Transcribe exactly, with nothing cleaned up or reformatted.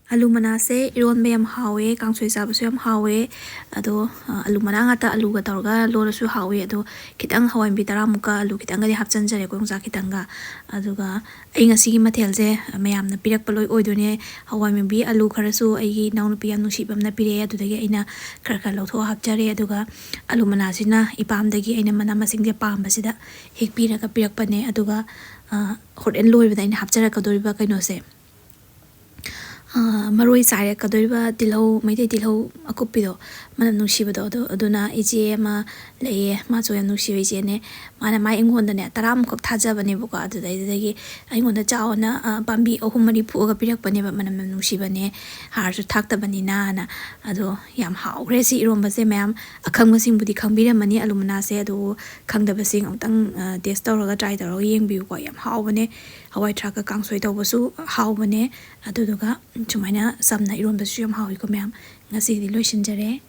ꯑꯂꯨ ꯃꯅꯥꯁꯦ ꯏꯔꯣꯟꯕ ꯌꯥꯝ ꯍꯥꯎꯋꯦ, ꯀꯥꯡꯁꯣꯏ ꯆꯥꯕꯁꯨ ꯌꯥꯝ ꯍꯥꯎꯋꯦ꯫ ꯑꯗꯣ, ꯑ, ꯑꯂꯨ ꯃꯅꯥ ꯉꯥꯛꯇ ꯑꯂꯨꯒ ꯇꯧꯔꯒ ꯂꯣꯜꯂꯁꯨ ꯍꯥꯎꯋꯦ꯫ ꯑꯗꯣ ꯈꯤꯇꯪ ꯍꯋꯥꯏ ꯃꯨꯕꯤ ꯇꯔꯥꯃꯨꯛꯀ ꯑꯂꯨ ꯈꯤꯇꯪꯒꯗꯤ ꯍꯥꯞꯆꯤꯟꯖꯔꯦꯀꯣ, ꯌꯣꯡꯆꯥꯛ ꯈꯤꯇꯪꯒ꯫ ꯑꯗꯨꯒ ꯑꯩ ꯉꯁꯤꯒꯤ ꯃꯊꯦꯜꯁꯦ ꯃꯌꯥꯝꯅ ꯄꯤꯔꯛꯄ ꯂꯣꯏ ꯑꯣꯏꯗꯣꯏꯅꯦ꯫ ꯍꯋꯥꯏ ꯃꯨꯕꯤ, ꯑꯂꯨ ꯈꯔꯁꯨ ꯑꯩꯒꯤ ꯏꯅꯥꯎꯅꯨꯄꯤ ꯌꯥꯝ ꯅꯨꯡꯁꯤꯕ ꯑꯃꯅ ꯄꯤꯔꯛꯑꯦ, ꯑꯗꯨꯗꯒꯤ ꯑꯩꯅ ꯈꯔ ꯈꯔ ꯂꯧꯊꯣꯛꯑ ꯍꯥꯞꯆꯔꯦ꯫ ꯑꯗꯨꯒ ꯑꯂꯨ ꯃꯅꯥꯁꯤꯅ ꯏꯄꯥꯝꯗꯒꯤ ꯑꯩꯅ ꯃꯅꯥ ꯃꯁꯤꯡꯁꯦ ꯄꯥꯝꯕꯁꯤꯗ ꯍꯦꯛꯄꯤꯔꯒ ꯄꯤꯔꯛꯄꯅꯦ꯫ ꯑꯗꯨꯒ, ꯑ, ꯍꯣꯔꯦꯟ ꯂꯣꯏꯕꯗ ꯑꯩꯅ ꯍꯥꯞꯆꯔꯛꯀꯗꯧꯔꯤꯕ ꯀꯩꯅꯣꯁꯦ, ꯑ, ꯃꯔꯣꯏ ꯆꯥꯏꯔꯛꯀꯗꯧꯔꯤꯕ ꯇꯤꯜꯍꯧ, ꯃꯩꯇꯩ ꯇꯤꯜꯍꯧ ꯑꯀꯨꯞꯄꯤꯗꯣ, ꯃꯅꯝ ꯅꯨꯡꯁꯤꯕꯗꯣ, ꯑꯗꯨ, ꯑꯗꯨꯅ ꯏꯆꯦ ꯑꯃ ꯂꯩꯌꯦ, ꯃꯥꯁꯨ ꯌꯥꯝ ꯅꯨꯡꯁꯤꯕ ꯏꯆꯦꯅꯦ꯫ ꯃꯥꯅ ꯃꯥꯏ ꯑꯩꯉꯣꯟꯗꯅꯦ ꯇꯔꯥꯃꯨꯛꯈꯛ ꯊꯥꯖꯕꯅꯦꯕꯀꯣ꯫ ꯑꯗꯨꯗꯩꯗꯨꯗꯒꯤ ꯑꯩꯉꯣꯟꯗ ꯆꯥꯎꯅ, ꯑ, ꯄꯥꯝꯕꯤ ꯑꯍꯨꯝ ꯃꯔꯤ ꯐꯨꯛꯑꯒ ꯄꯤꯔꯛꯄꯅꯦꯕ, ꯃꯅꯝ ꯌꯥꯝ ꯅꯨꯡꯁꯤꯕꯅꯦ, ꯍꯥꯔꯁꯨ ꯊꯥꯛꯇꯕꯅꯤꯅꯅ꯫ ꯑꯗꯣ ꯌꯥꯝ ꯍꯥꯎꯈ꯭ꯔꯦ ꯁꯤ ꯏꯔꯣꯝꯕꯁꯦ ꯃꯌꯥꯝ꯫ ꯑꯈꯪꯕꯁꯤꯡꯕꯨꯗꯤ ꯈꯪꯕꯤꯔꯝꯃꯅꯤ ꯑꯂꯨ ꯃꯅꯥꯁꯦ, ꯑꯗꯨꯕꯨ ꯈꯪꯗꯕꯁꯤꯡ ꯑꯃꯨꯛꯇꯪ, ꯑ, ꯇꯦꯁ ꯇꯧꯔꯒ, ꯇ꯭ꯔꯥꯏ ꯇꯧꯔꯒ ꯌꯦꯡꯕꯤꯌꯨꯀꯣ꯫ ꯌꯥꯝ ꯍꯥꯎꯕꯅꯦ, ꯍꯋꯥꯏ ꯊ꯭ꯔꯥꯛꯀ ꯀꯥꯡꯁꯣꯏ ꯇꯧꯕꯁꯨ ꯍꯥꯎꯕꯅꯦ꯫ ꯑꯗꯨꯗꯨꯒ ꯁꯨꯃꯥꯏꯅ ꯆꯝꯅ ꯏꯔꯣꯟꯕꯁꯨ ꯌꯥꯝ ꯍꯥꯎꯏꯀꯣ ꯃꯌꯥꯝ꯫ ꯉꯁꯤꯒꯤꯗꯤ ꯂꯣꯏꯁꯤꯟꯖꯔꯦ꯫